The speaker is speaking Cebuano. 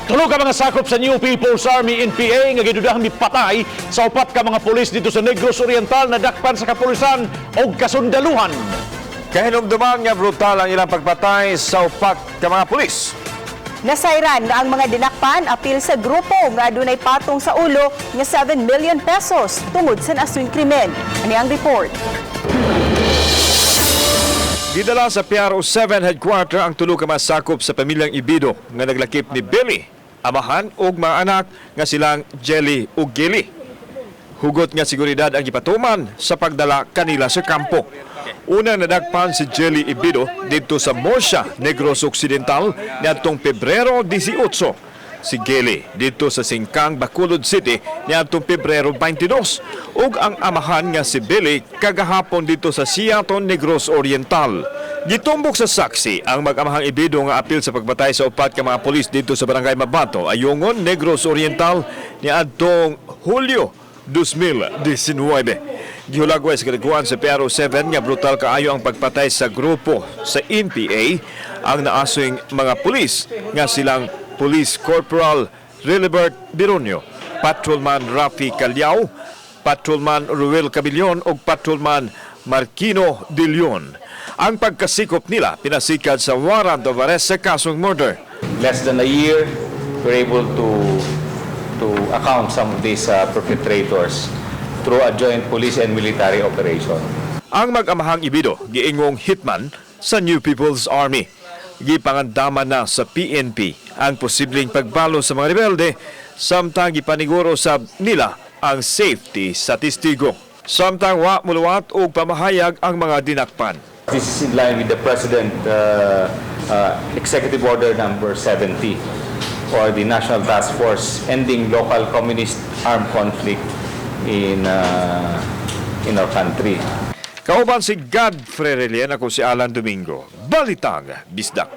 Tulo ka mga sakop sa New People's Army NPA nga gidudahang mipatay sa upat ka mga pulis didto sa Negros Oriental nadakpan sa kapulisan og kasundaluhan. Kahinumduman nga brutal ang ilang pagpatay sa upat ka mga pulis. Nasayran nga ang mga dinakpan apil sa grupo nga adunay patong sa ulo nga 7 million pesos tungod sa naasuyng krimen. Ani ang report. Gidala sa PRO 7 headquarter ang tulo ka masakop sa pamilyang Ibido nga naglakip ni Billy, amahan ug mga anak nga silang Jelly ug Gilly. Hugot nga seguridad ang gipatuman sa pagdala kanila sa kampo. Unang nadakpan si Jelly Ibido didto sa Murcia, Negros Occidental, niadtong Pebrero 18. Si Geli didto sa Singkang, Bacolod City, niadtong Pebrero 22, ug ang amahan nga si Billy kagahapon didto sa Siaton, Negros Oriental. Gitumbok sa saksi ang mag-amahang Ibido nga apil sa pagbatay sa upat ka mga pulis didto sa Barangay Mabato, Ayungon, Negros Oriental, niadtong Hulyo 2019. Gihulagway sa kaliguan sa PRO 7 nga brutal kaayo ang pagpatay sa grupo sa NPA ang naasuyng mga pulis nga silang Police Corporal Rilibert Bironio, Patrolman Rafi Calyao, Patrolman Ruel Cabillon ug Patrolman Marquino De Leon. Ang pagkasikop nila pinasikad sa warrant of arrest sa kasong murder. Less than a year, we're able to account some of these perpetrators through a joint police and military operation. Ang mag-amahang Ibido giingong hitman sa New People's Army. Gipangandaman na sa PNP ang posibleng pagbalo sa mga rebelde, samtang gipaniguro sab nila ang safety sa testigo. Samtang wa muluwat og pamahayag ang mga dinakpan. This is in line with the President Executive Order number 70 or the National Task Force Ending Local Communist Armed Conflict in our country. Kauban si Godfrey Relian, ako si Alan Domingo. Balitang Bisdak.